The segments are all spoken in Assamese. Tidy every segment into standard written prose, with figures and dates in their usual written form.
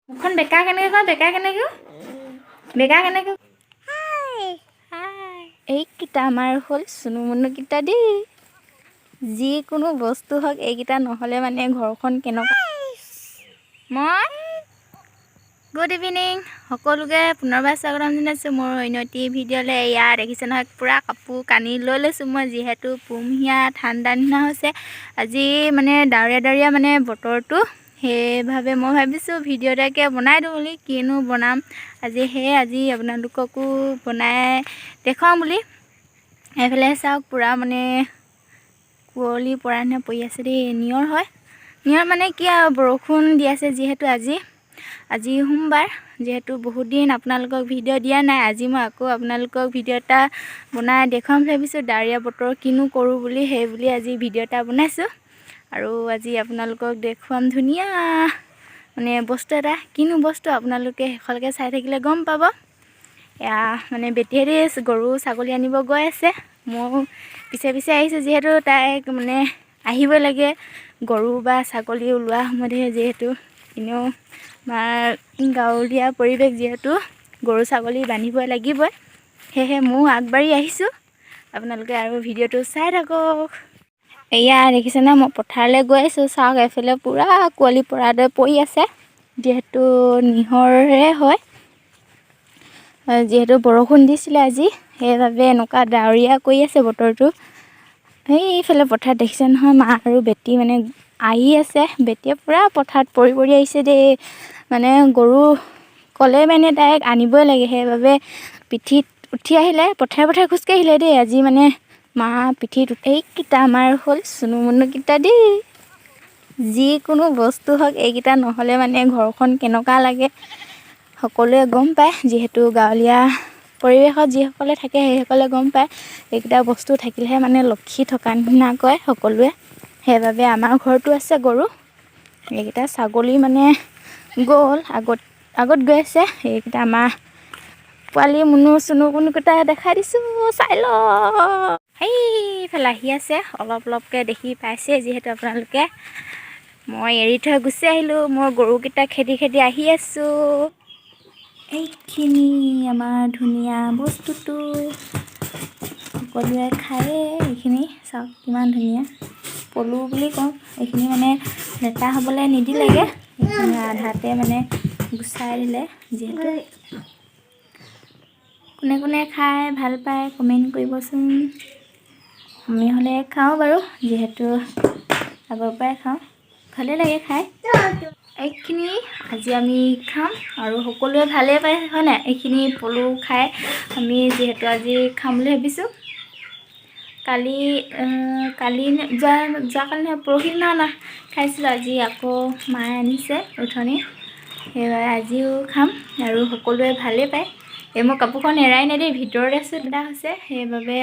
মুখখন বেকা কেনেকৈ কয়? বেকা কেনেকৈ? বেকা কেনেকৈ? এইকেইটা আমাৰ হ'ল চুনু মুনুকেইটা দেই। যিকোনো বস্তু হওক, এইকেইটা নহ'লে মানে ঘৰখন কেনেকুৱা। মই গুড ইভিনিং সকলোকে, পুনৰবাৰ স্বাগতম জনাইছোঁ মোৰ অন্য এটি ভিডিঅ'লৈ। এয়া দেখিছে নহয়, পূৰা কাপোৰ কানি লৈ লৈছোঁ মই, যিহেতু পুহমহীয়া ঠাণ্ডা নিচিনা হৈছে আজি, মানে ডাৱৰীয়া ডাৱৰীয়া মানে বতৰটো। সেইভাবে মই ভাবিছোঁ ভিডিঅ' এটাকে বনাই দিওঁ বুলি। কিনো বনাম আজি, সেয়ে আজি আপোনালোককো বনাই দেখুৱাম বুলি। এইফালে চাওক, পূৰা মানে কুঁৱলী পৰা নিচিনা পৰি আছে দেই। নিয়ৰ হয়, নিয়ৰ মানে কি আৰু, বৰষুণ দি আছে যিহেতু। আজি আজি সোমবাৰ, যিহেতু বহুত দিন আপোনালোকক ভিডিঅ' দিয়া নাই, আজি মই আকৌ আপোনালোকক ভিডিঅ' এটা বনাই দেখুৱাম বুলি ভাবিছোঁ। ডাৱৰীয়া বতৰ, কিনো কৰোঁ বুলি, সেই বুলি আজি ভিডিঅ' এটা বনাইছোঁ। আৰু আজি আপোনালোকক দেখুৱাম ধুনীয়া মানে বস্তু এটা। কিনো বস্তু, আপোনালোকে শেষলৈকে চাই থাকিলে গম পাব। এয়া মানে বেটীহেঁতি গৰু ছাগলী আনিব গৈ আছে, ময়ো পিছে পিছে আহিছোঁ, যিহেতু তাইক মানে আহিবই লাগে গৰু বা ছাগলী ওলোৱা সময়তহে। যিহেতু এনেও আমাৰ গাঁৱলীয়া পৰিৱেশ, যিহেতু গৰু ছাগলী বান্ধিবই লাগিবই, সেয়েহে ময়ো আগবাঢ়ি আহিছোঁ। আপোনালোকে আৰু ভিডিঅ'টো চাই থাকক। এয়া দেখিছেনে, মই পথাৰলৈ গৈ আছোঁ। চাওক, এইফালে পূৰা কুঁৱলী পৰা দৰে পৰি আছে, যিহেতু নিয়ৰে হয়। যিহেতু বৰষুণ দিছিলে আজি, সেইবাবে এনেকুৱা ডাৱৰীয়া কৰি আছে বতৰটো। সেইফালে পথাৰত দেখিছে নহয়, মা আৰু বেটী মানে আহি আছে। বেটীয়ে পূৰা পথাৰত পৰি পৰি আহিছে দেই। মানে গৰু ক'লে মানে তাইক আনিবই লাগে, সেইবাবে পিঠিত উঠি আহিলে, পথাৰে পথাৰে খোজকাঢ়িলে দেই আজি। মানে মা পিঠিত। এইকেইটা আমাৰ হ'ল চুনু মুনুকেইটা দেই। যিকোনো বস্তু হওক, এইকেইটা নহ'লে মানে ঘৰখন কেনেকুৱা লাগে সকলোৱে গম পায়। যিহেতু গাঁৱলীয়া পৰিৱেশত যিসকলে থাকে, সেইসকলে গম পায়, এইকেইটা বস্তু থাকিলেহে মানে লক্ষী থকা নিচিনা কয় সকলোৱে। সেইবাবে আমাৰ ঘৰতো আছে গৰু। এইকেইটা ছাগলী মানে গ'ল আগত আগত গৈ আছে। এইকেইটা আমাৰ পোৱালি মুনু চুনু কোনোকেইটা দেখাই দিছোঁ, চাই ল। সেইফালে আহি আছে, অলপ অলপকৈ দেখি পাইছে যিহেতু আপোনালোকে। মই এৰি থৈ গুচি আহিলোঁ, মই গৰুকেইটা খেদি খেদি আহি আছোঁ। এইখিনি আমাৰ ধুনীয়া বস্তুটো সকলোৱে খায়ে। এইখিনি চাওক, কিমান ধুনীয়া, পলু বুলি কওঁ। এইখিনি মানে লেতেৰা হ'বলৈ নিদিলেগৈ, এইখিনি আধাতে মানে গুচাই দিলে। যিহেতু কোনে কোনে খাই ভাল পায়, কমেণ্ট কৰিবচোন। আমি হ'লে খাওঁ বাৰু, যিহেতু আগৰ পৰাই খাওঁ, ভালেই লাগে খাই। এইখিনি আজি আমি খাম আৰু সকলোৱে ভালেই পায়, হয় নাই? এইখিনি পলু খাই আমি যিহেতু আজি খাম বুলি ভাবিছোঁ। কালি কালি যোৱা যোৱাকালি নহয়, পৰহি দিনা খাইছিলোঁ। আজি আকৌ মায়ে আনিছে উঠনি, সেইবাবে আজিও খাম আৰু সকলোৱে ভালেই পায়। এই মই কাপোৰখন এৰাই নাই দেই, ভিতৰত আছোঁ, ঠাণ্ডা হৈছে। সেইবাবে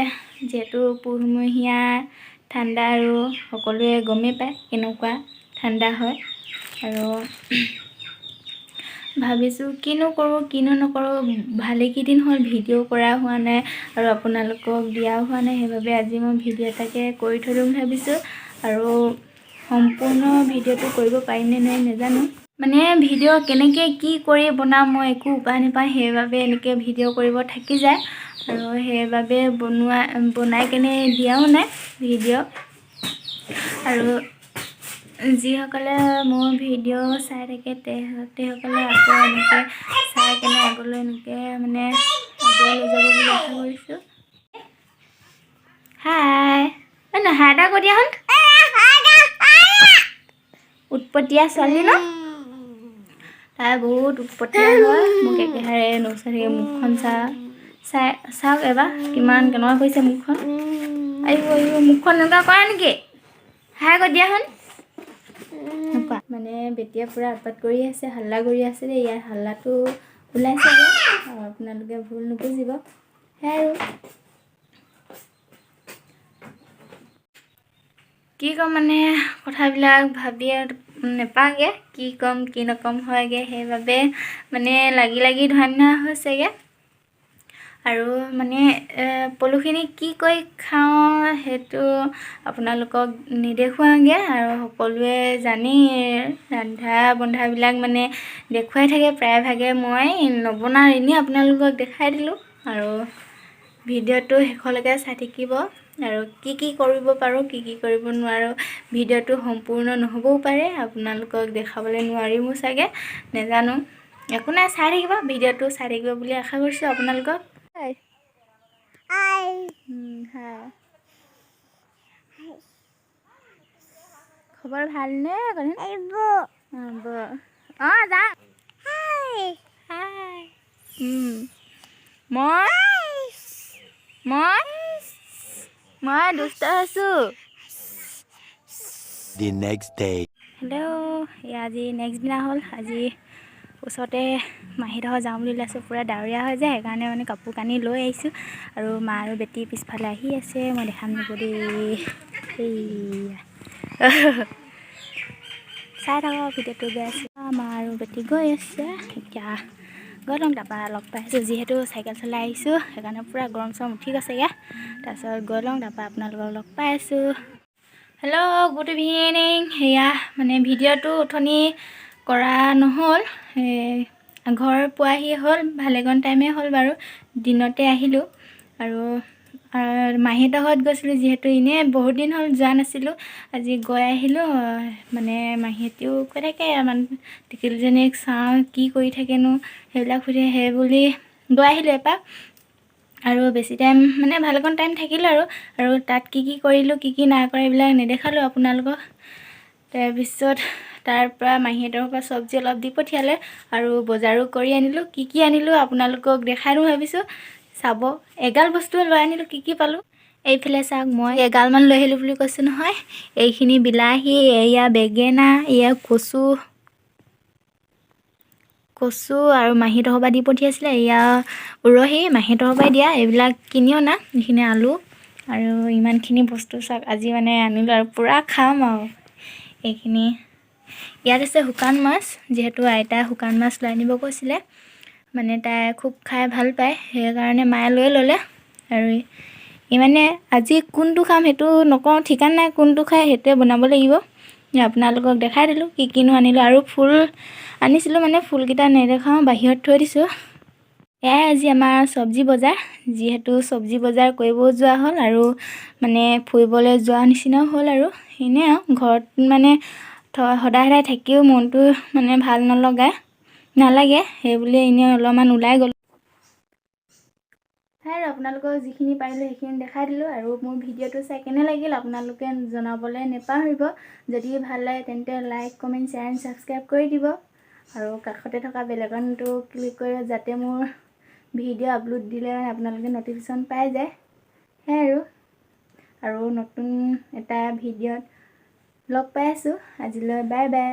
যিহেতু পুহমহীয়া ঠাণ্ডা আৰু সকলোৱে গমেই পায় কেনেকুৱা ঠাণ্ডা হয়। আৰু ভাবিছোঁ কিনো কৰোঁ কিনো নকৰোঁ, ভালেকেইদিন হ'ল ভিডিঅ' কৰা হোৱা নাই আৰু আপোনালোকক দিয়াও হোৱা নাই। সেইবাবে আজি মই ভিডিঅ' এটাকে কৰি থৈ দিওঁ বুলি ভাবিছোঁ। আৰু সম্পূৰ্ণ ভিডিঅ'টো কৰিব পাৰিম নে নোৱাৰিম নাজানো। মানে ভিডিঅ' কেনেকৈ কি কৰি বনাম, মই একো উপায় নাপাওঁ। সেইবাবে এনেকৈ ভিডিঅ' কৰিব থাকি যায় আৰু সেইবাবে বনোৱা বনাই কেনে দিয়াও নাই ভিডিঅ'। আৰু যিসকলে মোৰ ভিডিঅ' চাই থাকে, সেইসকলে আকৌ এনেকৈ চাই কেনে আগলৈ এনেকৈ মানে আগুৱাই লৈ যাব বুলি আশা কৰিছোঁ। হাই ঐ, নহয়, হাই এটা কৈ দিয়াচোন। উৎপতীয়া ছোৱালী ন তাই? বহুত উৎপতীয়া হয়, মোক একেহাৰে নোচাই থাকে। মুখখন চাই চাওক এবাৰ, কিমান কেনেকুৱা কৰিছে মুখখন। আহিব আহিব, মুখখন এনেকুৱা কৰা নেকি? হাই কৈ দিয়াচোন। এনেকুৱা মানে বেটীয়ে পূৰা উৎপাত কৰি আছে, হাল্লা কৰি আছে দেই। ইয়াৰ হাল্লাটো ওলাইছেগৈ আৰু আপোনালোকে ভুল নুবুজিব। সেয়াই আৰু কি ক'ম, মানে কথাবিলাক ভাবিয়ে নেপাওঁগৈ, কি ক'ম কি নক'ম হয়গৈ। সেইবাবে মানে লাগি লাগি ধৰা নিচিনা হৈছেগৈ। আৰু মানে পলুখিনি কি কৰি খাওঁ। সেইটো আপোনালোকক নেদেখুৱাওঁগৈ। আৰু সকলোৱে জানেই ৰন্ধা বন্ধাবিলাক মানে দেখুৱাই থাকে প্ৰায়ভাগে। মই নবনাওঁ, এনেই আপোনালোকক দেখাই দিলোঁ। আৰু ভিডিঅ'টো শেষলৈকে চাই থাকিব। আৰু কি কি কৰিব পাৰোঁ, কি কি কৰিব নোৱাৰোঁ, ভিডিঅ'টো সম্পূৰ্ণ নহ'বও পাৰে, আপোনালোকক দেখাবলৈ নোৱাৰিমো চাগে, নেজানো। একো নাই, চাই থাকিব, ভিডিঅ'টো চাই থাকিব বুলি আশা কৰিছোঁ আপোনালোকক। হাই হাই, খবৰ ভালনে? অঁ, যাওঁ। হাই। মই মই মই দুষ্ট আছোঁ। The next day. Hello, এয়া আজি নেক্সট দিনা হ'ল। আজি ওচৰতে মাহীহঁতৰ যাওঁ বুলি ওলাইছোঁ। পূৰা ডাৱৰীয়া হৈ যায়, সেইকাৰণে মানে কাপোৰ কানি লৈ আহিছোঁ। আৰু মা আৰু বেটি পিছফালে আহি আছে, মই দেখাম ৰ'ব দেই। এইয়া চাই থাকক ভিডিঅ'টো, গৈ আছে মা আৰু বেটি গৈ আছে। এতিয়া গৈ লওঁ, তাৰপৰা লগ পাই আছোঁ। যিহেতু চাইকেল চলাই আহিছোঁ, সেইকাৰণে পূৰা গৰম চৰম উঠি গৈছেগৈ। তাৰপিছত গৈ লওঁ, তাৰপৰা আপোনালোকক লগ পাই আছোঁ। Hello', good evening. সেয়া মানে ভিডিঅ'টো অথনি কৰা নহ'ল, ঘৰ পোৱাহি হ'ল, ভালেকণ টাইমেই হ'ল বাৰু, দিনতে আহিলোঁ। আৰু মাহীহঁতৰ ঘৰত গৈছিলোঁ, যিহেতু এনেই বহুত দিন হ'ল যোৱা নাছিলোঁ, আজি গৈ আহিলোঁ। মানে মাহীহঁতেও কৈ থাকে, মানে টিকিলজনীক চাওঁ, কি কৰি থাকেনো সেইবিলাক সোধে, সেই বুলি গৈ আহিলোঁ এপাক। আৰু বেছি টাইম মানে ভালেকণ টাইম থাকিলোঁ। আৰু আৰু তাত কি কি কৰিলোঁ, কি কি নাই কৰা, এইবিলাক নেদেখালোঁ আপোনালোকক। তাৰপিছত তাৰ পৰা মাহীহঁতৰ পৰা চব্জি অলপ দি পঠিয়ালে আৰু বজাৰো কৰি আনিলোঁ। কি কি আনিলোঁ আপোনালোকক দেখাই দিওঁ ভাবিছোঁ, চাব। এগাল বস্তু লৈ আনিলোঁ, কি কি পালোঁ এইফালে চাওক। মই এগালমান লৈ আহিলোঁ বুলি কৈছোঁ নহয়। এইখিনি বিলাহী, এয়া বেঙেনা, এয়া কচু কচু আৰু মাহীহঁতৰ পৰা দি পঠিয়াইছিলে। এয়া উৰহি, মাহীহঁতৰ পৰাই দিয়া, এইবিলাক কিনি অনা। এইখিনি আলু আৰু ইমানখিনি বস্তু চাওক আজি মানে আনিলোঁ আৰু পূৰা খাম। আৰু এইখিনি ইয়াত আছে শুকান মাছ, যিহেতু আইতাই শুকান মাছ লৈ আনিব কৈছিলে, মানে তাই খুব খাই ভাল পায়, সেইকাৰণে মায়ে লৈ ল'লে। আৰু ইমানে আজি কোনটো খাম সেইটো নকওঁ, ঠিকান নাই, কোনটো খাই সেইটোৱে বনাব লাগিব। আপোনালোকক দেখাই দিলোঁ কি কিনো আনিলোঁ। আৰু ফুল আনিছিলোঁ, মানে ফুলকেইটা নেদেখাওঁ, বাহিৰত থৈ দিছোঁ। এয়াই আজি আমাৰ চব্জি বজাৰ। যিহেতু চব্জি বজাৰ কৰিবও যোৱা হ'ল আৰু মানে ফুৰিবলৈ যোৱা নিচিনাও হ'ল। আৰু এনেই আৰু ঘৰত মানে সদায় সদায় থাকিও মনটো মানে ভাল নালাগে, সেইবুলি এনেই অলপমান ওলাই গ'লোঁ। সেয়াই আৰু আপোনালোকক যিখিনি পাৰিলোঁ সেইখিনি দেখাই দিলোঁ। আৰু মোৰ ভিডিঅ'টো চাই কেনে লাগিল আপোনালোকে জনাবলৈ নেপাহৰিব। যদি ভাল লাগে তেন্তে like, comment, share and subscribe কৰি দিব। আৰু কাষতে থকা বেল আইকনটো ক্লিক কৰি, যাতে মোৰ ভিডিঅ' আপলোড দিলে মানে আপোনালোকে ন'টিফিকেশ্যন পাই যায়। সেয়াই আৰু আৰু নতুন এটা ভিডিঅ'ত লগ পাই আছোঁ। আজিলৈ বাই বাই।